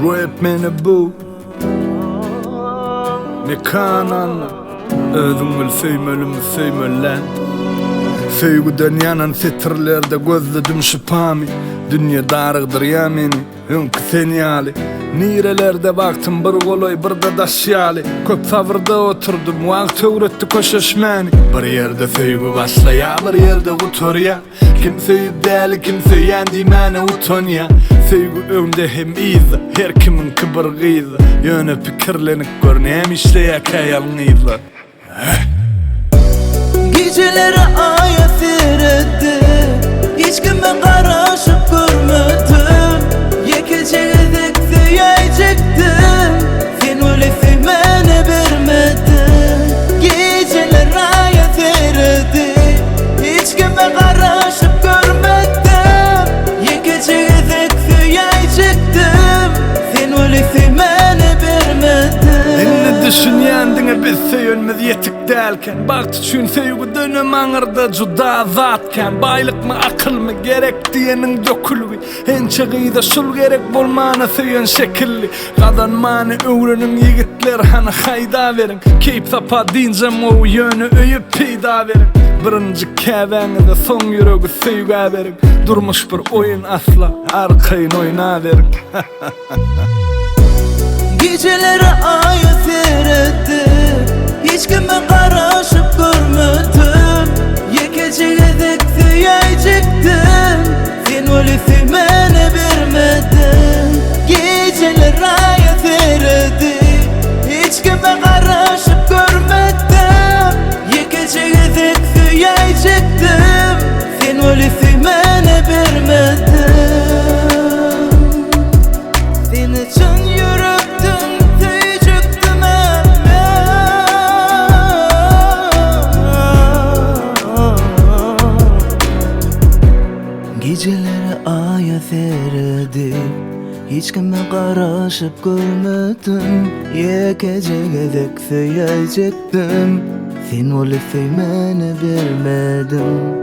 Rap meni bu Mekan Anna Özüň bil söýmelimi söýmeli däl Söýgüden ýanan setirlerde gözledim şypamy Dünýe darygdyrýa meni öňki sen ýaly Nirelerde bagtym bir golaý bir-de daş ýaly Köp sabyrda oturdym wagt öwretdi köşeşmäni Bir ýerde söýgi başlaýa bir ýerde gutarýa Kim söýüp däli kim söýýän diýmäne utanýa Söýgi öňde hem yzda her kimiňki bir gyzda Ýöne pikirlenip gör näme işleýäkä ýalňyzlar Gijeler aýa seretdim Hiç kime garaşyp görmedim Ýekeje gezek söýäýjekdim Sen weli söýmäne bermediň Gijeler aýa seredip Hiç kime garaşyp görmedim Ýekeje gezek söýäýjekdim Sen weli söýmäne bermediň Indi düşünýän diňe biz söýenmiz ýetik dälken Bagt üçin söýgüdenem aňyrda juda zat kän Baýlykmy akylmy gerek diýeniň dökülgi Ençe gyza şul gerek bolmana söýen şekilli Gazanmany öwreniň ýigitler hany haýdaberiň Keýp sapa dynjam gowy ýöne öýe peýda beriň Birinji käbäňize soň ýüregi söýgä beriň Durmuş bir oýun asla arkaýyn oýnaberiň. Gijeler aýa seretdim Hiç kime garaşyp görmedim Ýekeje gezek söýäýjekdim Sen weli söýmäne bermediň Gijeler aýa seredip Hiç kime garaşyp görmedim Ýekeje gezek söýäýjekdim Sen weli söýmäne bermediň Seni çyn ýürekden söýjekdim-ä men. Gijeleri aýa seredip, hiç kime garaşyp görmedim. Ýekeje gezek söýäýjekdim, sen weli söýmäni bermediň.